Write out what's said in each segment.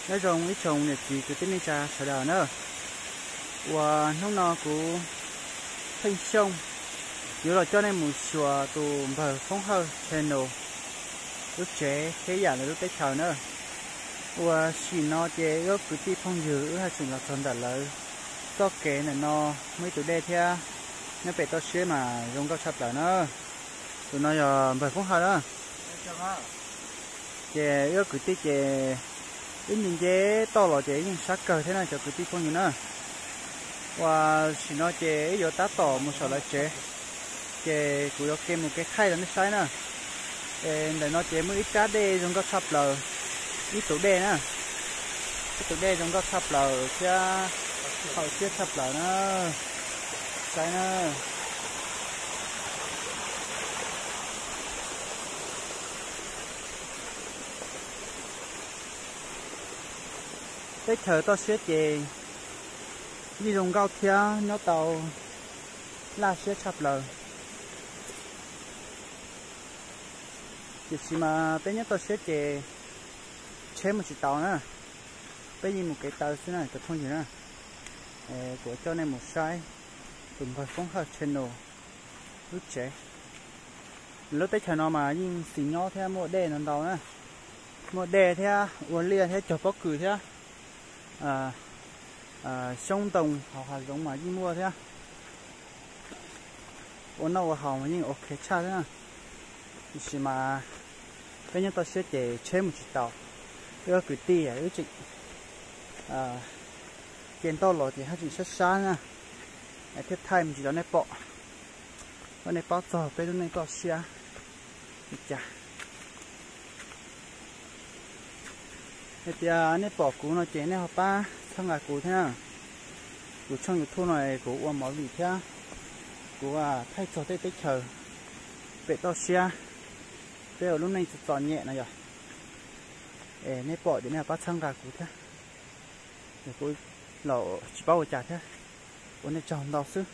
Nyob zoo ib tsoom niam txiv kwv tij neej tsa sawv daws na, uas hnub no kuv Pheej Xyooj yuav los coj nej mus xyuas tus npawg Foob Hawj channel lub tsev thiab yam lawv lub teb chaws na. Uas sim no ces wb kwv tij phooj ywg wb haj tseem los txog ntawm lawv txoj kev ntawm no, muaj ib tus dej thiab nyob pem toj siab mas zoo nkauj tshaj plaws na. Tus no yog npawg Foob Hawj na. Ces wb kwv tij ces wb nce nce toj los ces yeej sab kawg thiab na cov kwv tij phooj ywg na. Uas sim no ces wb yuav tab tom mus saum lawv tsev, ces kuv yuav ke mus kev thaij rau nej saib na. Es ntawm no ces muaj ib rab dej zoo nkauj tshaj plaws, ib tus dej na, ib tus dej zoo nkauj tshaj plaws thiab haum siab tshaj plaws na. Saib na. Teb chaws toj siab ces yeej zoo nkauj thiab nyob tau laj siab tshaj plaws. Tiam sis mas peb nyob toj siab ces tsheb mus tsis tau na, peb yeej mus kev taw xwb na cov phooj ywg na. Kuv coj nej mus saib tus npawg Foob Hawj channel lub tsev. Lub teb chaws no mas yeej xis nyob thiab muaj dej ntau ntau na, muaj dej thiab ua liaj thiab cog pob kws thiab, xyoob ntoo hauv hav zoov mas yeej muaj thiab. Ua noj ua haus mas yeej ok tshaj thiab na. Tiam sis mas peb nyob toj siab ces tsheb mus tsis tau. Wb kwv tij wb tseem ce ntoj los ces haj tseem sab sab na, thiaj thaij me ntsis rau nej pom, kom nej paub txog peb lub neej toj siab li cas. Hais tias nej pom kuv no ces nej ho pab txhawb nqa kuv thiab na. Kuv tshooj YouTube no kuv ua movie thiab, kuv thaij txog tej teb chaws pem toj siab, peb ua lub neej txom txom nyem no yog. Es nej pom ces nej ho pab txhawb nqa kuv thiab. Es kuv los tsis paub ua cas thiab, ua nej tsaug ntau xwb.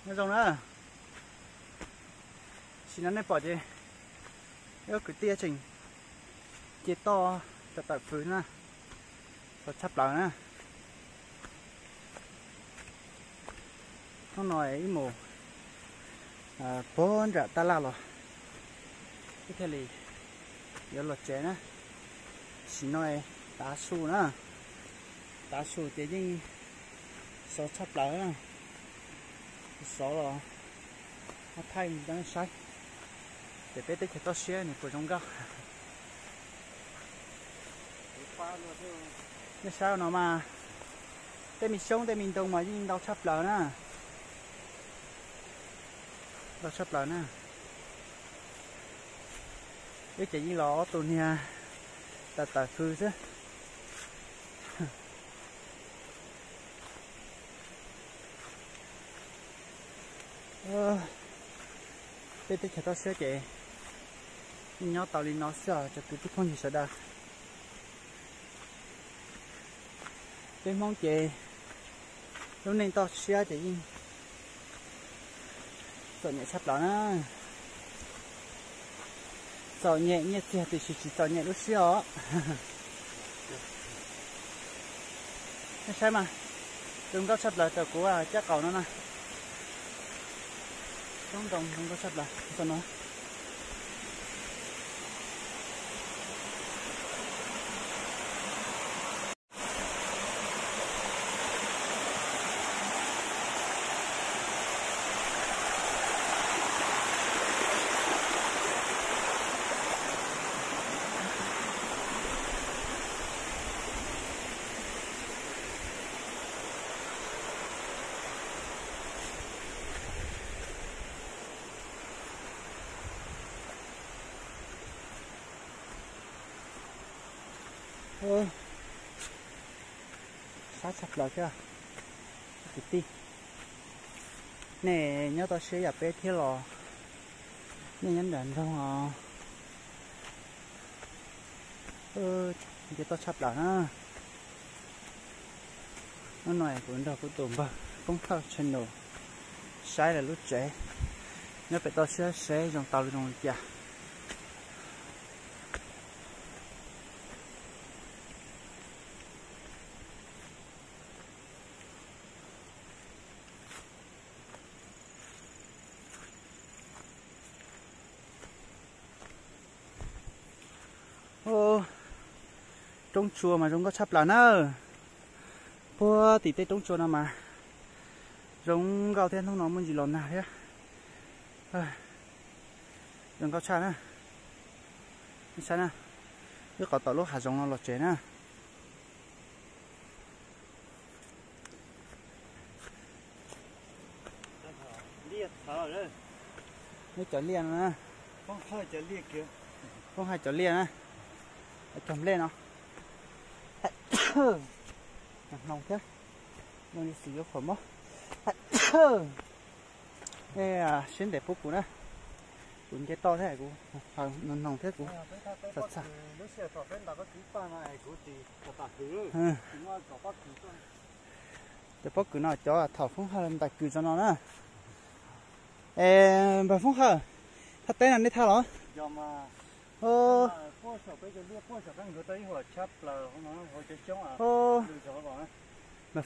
Nyob zoo na, sim no nej pom ces wb kwv tij tseem ce toj tawm tawm fws na, txog tshaj plaws na. Hnub no ib mus puag nram tab laj los, wb thiaj li yuav los tsev na. Sim no tav su na, tav su ces yeej sov tshaj plaws na. Sov los ho thaij rau nej saib tias peb teb chaws toj siab nws puas zoo nkauj. Nej saib no mas, tej me xyoob tej me ntoo mas yeej ntau tshaj plaws na. Ntau tshaj plaws na. Wb ces yeej los ob tug niag tawm tawm fws xwb. Peb teb chaws toj siab ces yeej nyob tau li no xwb os cov kwv tij phooj ywg sawv daws. Peb Hmoob ces lub neej toj siab ces yeej txom nyem tshaj plaws na. Txom nyem nyiaj txiag tiam sis tsis txom nyem lub siab os. Nej saib mas, zoo nkauj tshaj plaws tam kuv cab qaum no na. Xyoob ntoo zoo nkauj tshaj plaws txog no. Sab tshaj plaws thiab kwv tij. Nej nyob toj siab yam peb thiab los nej nyob nram nroog os. Nce toj tshaj plaws na. Hnub no kuv nrog kuv tus npawg Foob Hawj channel Saib lawv lub tsev nyob pem toj siab seb zoo tau zoo li cas. Roob tsua mas zoo nkauj tshaj plaws na. Puag tim tej roob tsua no mas zoo nkauj thiab, hnub no muaj ntsis los nag thiab. Zoo nkauj tshaj na. Saib na, wb qhov tom lub hav zoov no los tsev na. Neb cov liaj no na. Foob Hawj cov liaj na. Cog nplej no. Hnoos thiab. Zoo li xwm yuav khuam mob. Siab ntev pub kuv na. Kuv nce toj thiab kuv hnoos thiab kuv txham txham. Cov pob kws no cov thaum Foob Hawj ntais kws tso no na. Es npawg Foob Hawj, thaj teb no nej thaj los? Npawg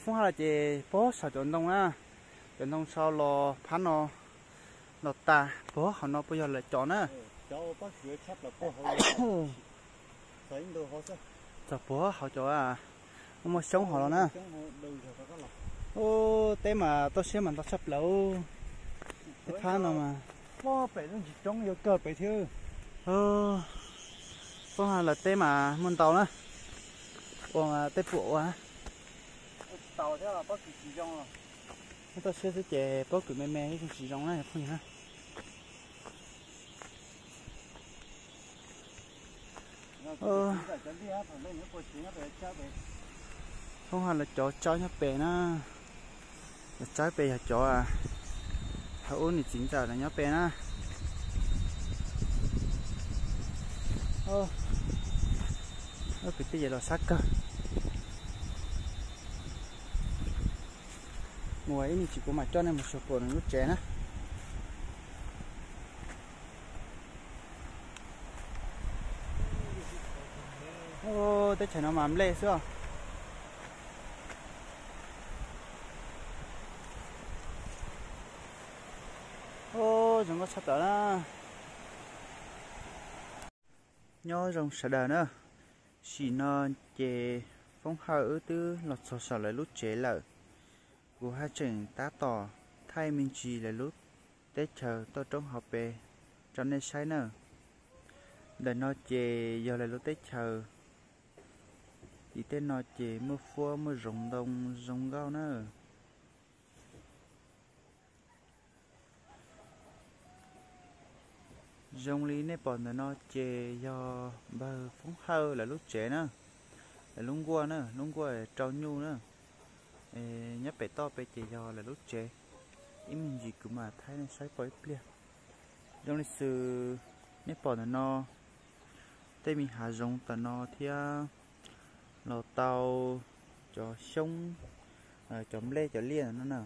Foob Hawj ces puag saum cov ntoo na, cov ntoo sau los phab no los tas puag hauv no puas yog lawv cov na? Txog puag hauv cov muaj xyoob hauv los na. Ub, teb mas toj siab mas ntau tshaj plaws. Tej phab no mas pem lub ntsis roob yuav kawg pem thiab. Foob Hawj lawv teb mas muaj ntau na. Ua mas tej puam ua. Toj siab xwb ces pob kws me me tsis zoo na phooj ywg na. Foob Hawj lawv cov tsawb nyob pem na. Cov tsawb pem yog cov thaum ub niam txiv ntxawm lawv nyob pem na. Kwv tij los sab kawg. Mus ib me ntsis kuv mam coj nej mus xyuas puas nws lub tsev na. Teb chaws no mas nplej xwb os. Zoo nkauj tshaj plaws na. Nyob zoo sawv daws na. Tam sim no ces Foob Hawj wb twb los txog saum lawv lub tsev lawm. Kuv haj tseem tab tom thaij me ntsis lawv lub teb chaws toj roob hauv pes rau nej saib na. Ntawm no ces yog lawv lub teb chaws. Tim tej no ces muaj fuab muaj zoov ntoo zoo nkauj na. Zoo li nej pom ntawm no ces yog npawg Foob Hawj lawv lub tsev na, lawv lub nkuaj na, lub nkuaj rau nyuj na. Nyob pem toj pem ces yog lawv lub tsev. Ib me ntsis kuv mam thaij nej saib pom ib pliag. Zoo li xwb nej pom ntawm no, tej me hav zoov tom no thiab los tau cov xyoob, cov nplej, cov liaj ntawm no na.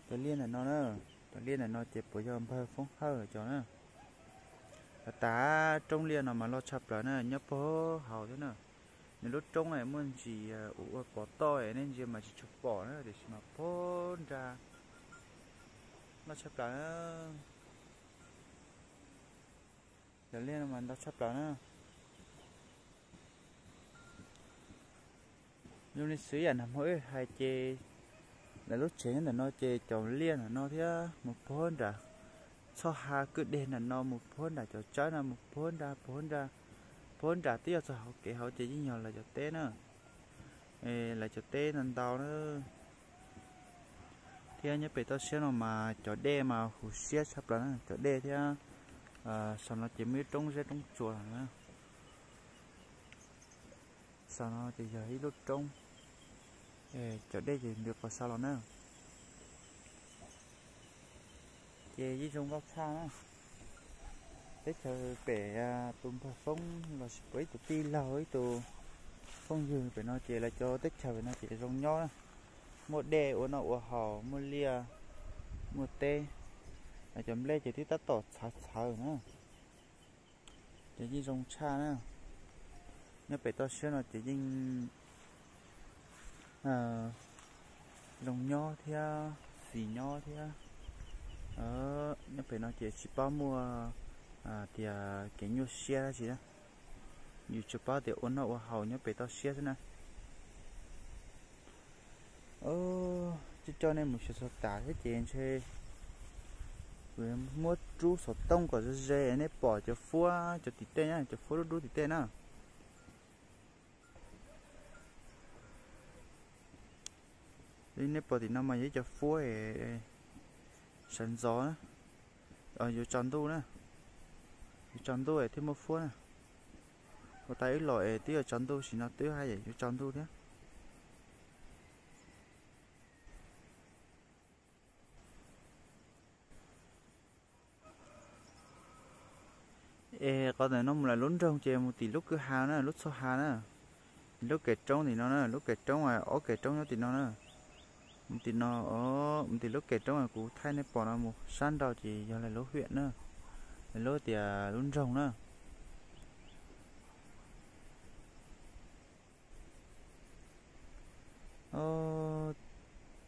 Cov liaj ntawm no na, cov liaj ntawm no ces puas yog npawg Foob Hawj cov na. Has tas roob liaj no mas loj tshaj plaws na, nyob puag hauv thiab na. Nws lub roob muaj ntsis ua pov toj nej ntsia mas tsis tshua pom na, tiam sis mas puag nrad loj tshaj plaws. Cov liaj no mas ntau tshaj plaws na. Zoo li xwb yam nag hmo wb hais ces lawv lub tsev nyob ntawm no ces cov liaj ntawm no thiab mus puag nram txoj hav kwj deg ntawm no mus puag nram cov tsawb no mus puag nrad puag nrad, puag nrad twb yog txog hauv kev hauv ces yeej yog lawv cov teb na. Lawv cov teb ntau ntau na. Thiab nyob pem toj siab no mas cov dej mas huv siab tshaj plaws na, cov dej thiab saum no ces muaj ib roob zeb roob tsuas na. Saum no ces yog ib lub roob, cov dej ces nti qos saum los na. Ces yeej zoo nkauj tshaj na. Teb chaws pem tus npawg Foob lossis puas ib tug tij laug ib tug phooj ywg pem no ces lawv cov teb chaws pem no ces zoo nyob na. Muaj dej ua noj ua haus, muaj liaj, Muaj teb, cov nplej ces twb tab tom txhawv txhawv na, ces yeej zoo tshaj na. Nyob pem toj siab no ces yeej zoo nyob thiab, xis nyob thiab. Nyob pem no ces tsis paub muaj tias kev nyuaj siab dab tsi na, yus tsuas paub tias ua noj ua haus nyob pem toj siab xwb na. Coj coj nej mus xyuas txog tas thiab ces ntshe kuv muab rub xov tooj kom ze ze nej pom cov fuab cov tim tej na, cov fuab dub dub tim tej na. Nej pom tim no mas yog ib cov fuab sawv ntxov na, yuav tsaus ntuj na, yuav tsaus ntuj thiaj muaj fuab na. Ua tas wb los es twb yuav tsaus ntuj, sim no twb haj yam yuav tsaus ntuj thiab. Es qhov ntawm no mus lawm lub nroog ces mus tim lub kwj ha na, lub txhoj ha na. Lub kev roob tim no na, lub kev roob, ob kev roob nyob tim no na. Mus tim no, mus tim lub kev roob kuv thaij nej pom no mus sab nraud ces yog lawv lub hiam na, lawv lub tias lub nroog na.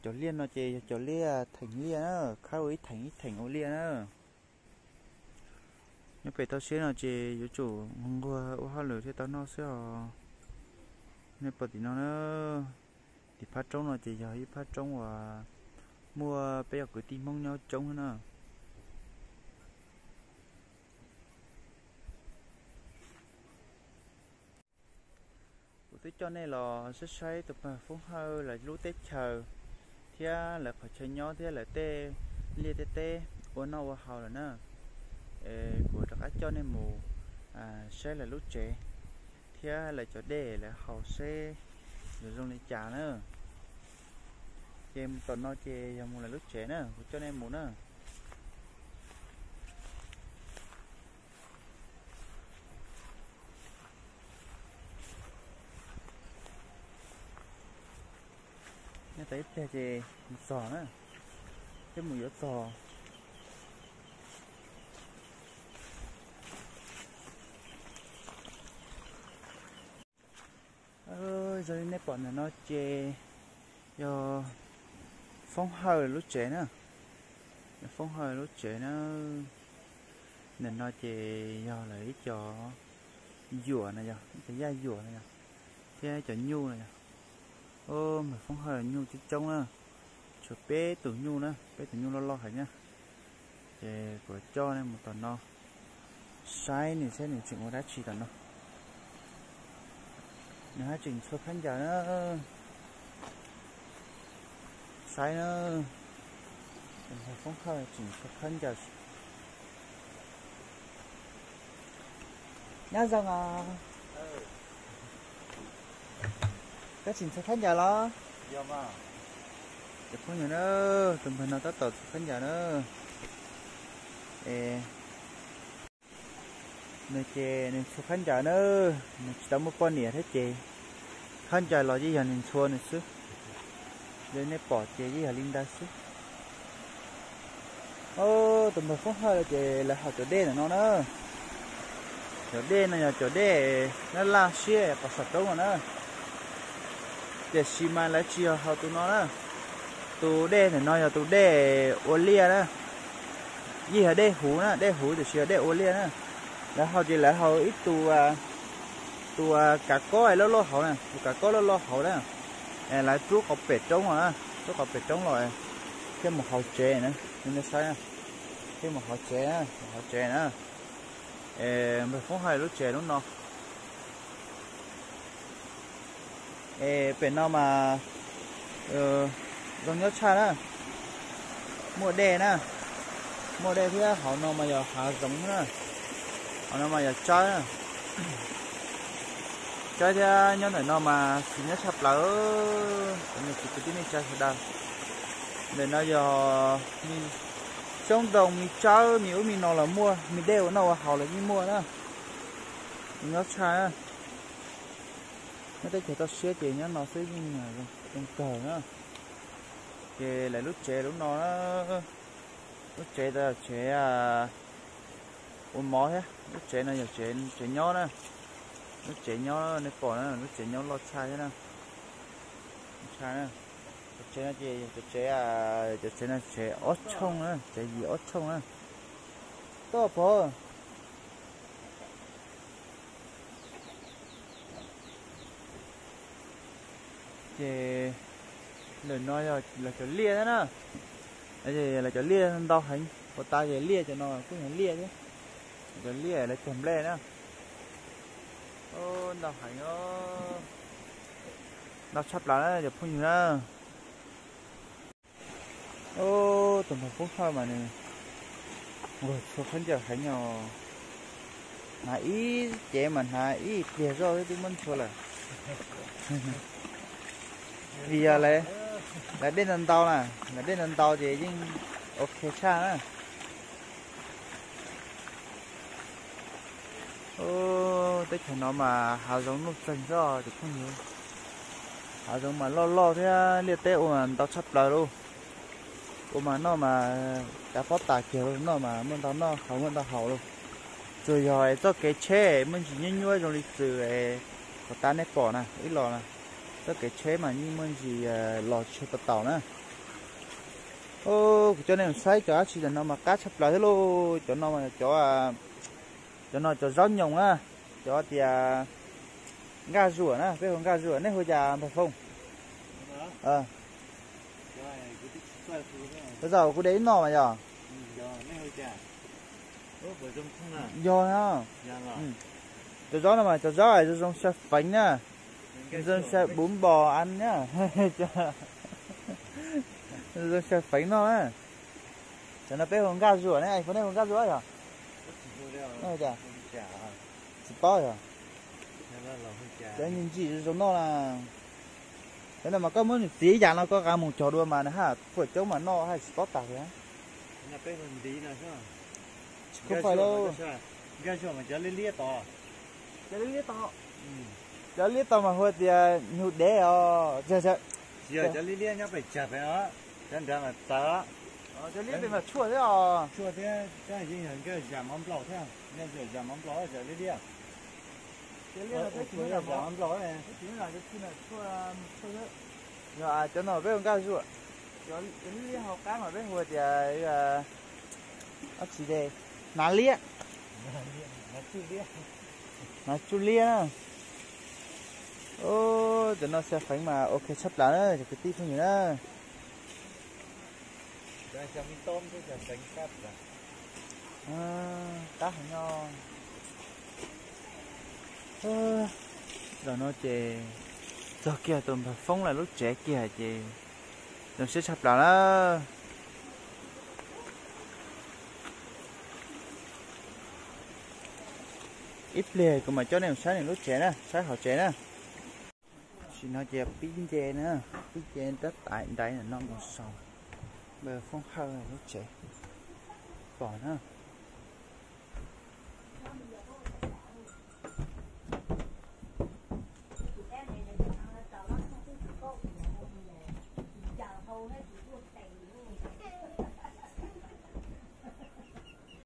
Cov liaj no ces yog cov liaj theem liaj na, khawb ua ib theem ib theem ua liaj na. Nyob pem toj siab no ces yuav tsum nquag ua hauj lwm thiaj tau noj xwb os. Nej pom tim no na, tim phab roob no ces yog ib phab roob uas muaj peb cov kwv tij Hmoob nyob coob na. Kuv twb coj nej los saib saib tus pawg Foob Hawj lawv lub teb chaws thiab lawv qhov chaw nyob thiab lawv tej liaj tej teb ua noj ua haus lawm na. Kuv rov qab coj nej mus saib lawv lub tsev thiab lawv cov dej lawv haus seb yuav zoo li cas na. Ces mus tom no ces yog mus lawv lub tsev na, kuv coj nej mus na. Nyob tau ib pliag ces mus txog na, twb mus yuav txog. Zoo li nej pom ntawm no ces yog Foob Hawj lub tsev na, yog Foob Hawj lub tsev na. Ntawm no ces yog lawv ib co yuam no yog, ib co yaj yuam no yog, thiab cov nyuj no yog. Npawg Foob Hawj nyuj coob coob na, tshuav peb tus nyuj na, peb tus nyuj loj loj heev na. Ces kuv coj nej mus tom no saib nws saib nws tseem ua dab tsi tom no. Nws haj tseem ntxhua khaub ncaws na. Saib na, tus npawg Foob Hawj tseem ntxhua khaub ncaws. Nyob zoo os. Koj tseem ntxhua khaub ncaws los? Cov phooj ywg na, tus npawg no tab tom ntxhua khaub ncaws na. Es nws ces nws ntxhua khaub ncaws na, nws tsis tau muaj poj niam thiab ces khaub ncaws los yeej yog nws ntxhua nws xwb. Li nej pom ces yeej yog li ntawd xwb. Tus npawg Foob Hawj lawv ces lawv haus cov dej ntawm no na. Cov dej no yog cov dej laj laj siab qhov saum roob no na. Tiam sis mas lawv tsis yog haus tus no na. Tus dej ntawm no yog tus dej ua liaj na. Yeej yog dej huv na, dej huv tiam sis yog dej ua liaj na. Lawv haus ces lawv haus ib tug, tus kav kob loj loj hauv na, tus kav kob loj loj hauv na. Lawv rub qhov pem roob los na, rub qhov pem roob los thiaj mus hauv tsev na, nej saib na. Thiaj mus hauv tsev na, mus hauv tsev na. Npawg Foob Hawj lub tsev lub no. Es pem no mas zoo nyob tshaj na, muaj dej na, muaj dej thiab hauv no mas yog hav zoov na, hauv no mas yog tsawb na. Tsawb thiab nyob ntawm no mas xis nyob tshaj plaws, cov niam txiv kwv tij neej tsa sawv daws. Ntawm no yog me xyoob ntoo, me tsawb, me ub me no los muaj, me dej ua noj ua haus los yeej muaj na. Nyob tshaj na, nyob teb chaws toj siab ces nyob no xwb yeej zoo kawg na. Ces lawv lub tsev lub no na, Lub tsev no yog tsev ua mov thiab, lub tsev no yog tsev nyob na. Lub tsev nyob nej pom na, lub tsev nyob loj tshaj thiab na. Cov tsev no ces cov tsev, cov tsev no tsev ob tshooj na, tsev yim ob tshooj na. Toj pov. Ces lawm no yog lawv cov liaj thiab na. Lawv cov liaj ntau heev, puas tas ces liaj cov no kuj yog liaj thiab. Lawv cov liaj lawv cog nplej na. Ntau heev, ntau tshaj plaws na cov phooj ywg na. Tus npawg Foob Hawj mas nws nquag txhua khaub ncaws heev os. Hnav ib cev mas hnav ib pliag zoj twb muab ntxhua lawm. Vim yog lawv dej ntau ntau na, lawv dej ntau ntau ces yeej ok tshaj na. Teb chaws no mas hav zoov nuj txeeg xwb os cov phooj ywg. Hav zoov mas loj loj thiab liaj teb ua mas ntau tshaj plaws lauj. Ua mas noj mas cav pob tas kiag lauj, noj mas muaj ntau noj, haus muaj ntau haus lauj. Tsuas yog txoj kev tsheb muaj ntsis nyuab nyuab zoo li txwm puas tas nej pom na, ib los na, txoj kev tsheb mas yeej muaj ntsis los tsis tau taus na. Kuv coj nej mus saib cov dab tsi, cov no mas qab tshaj plaws thiab lauj. Cov no mas cov, cov no cov zaub nyoos na, cov tias nkaj zuam na, peb hu nkaj zuam, nej hu cas npawg Foob? Ua zaum kuv de ib noj mas yog. Yog, cov zaub no mas cov zaub zoo zoo xyaw feev na, zoo xyaw buv npos a na, zoo xyaw feev noj na. Cov no peb hu nkaj zuam ne, puas nej hu nkaj zuam yog? Tsis paub yog. Cov ntsim ntsim zoo zoo noj na. Cov no mas koj muab nws txiv ib yam no koj qa mus cog dua mas nws haj fuam coob mas noj haj tsis paub tas li. Tsis khuv fais lauj. Cov liab liab tau mas hu tias nyuj dev os. Cov liab liab nyob pem tsag pem os, cov nrad mas txawv. Cov liab pem mas tshuaj thiab os. Tshuaj thiab, yeej yog nkaj zam mov nplaum thiab, nkaj zam mov nplaum cov liab liab. Cov liab no peb tsis nyob zam mov nplaum, peb tsis nyob zam cov txij na, tshuaj, tshuaj thiab. Yog cov no peb hu nkaj zuam. Cov liab liab hauv qab mas peb hu tias dab tsi de, hnav liab. Hnav tsuj liab na. Cov no xyaw feev mas ok tshaj plaws na cov kwv tij phooj ywg na. Qab heev no. Zaum no ces txog kiag tus npawg Foob lawv lub tsev kiag ces zoo siab tshaj plaws na. Ib pliag kuv mam coj nej mus saib nws lub tsev na, saib hauv tsev na. Tam sim no ces pib nce na, pib nce rab tais nraiv no mus saum npawg Foob Hawj lub tsev. Pom na,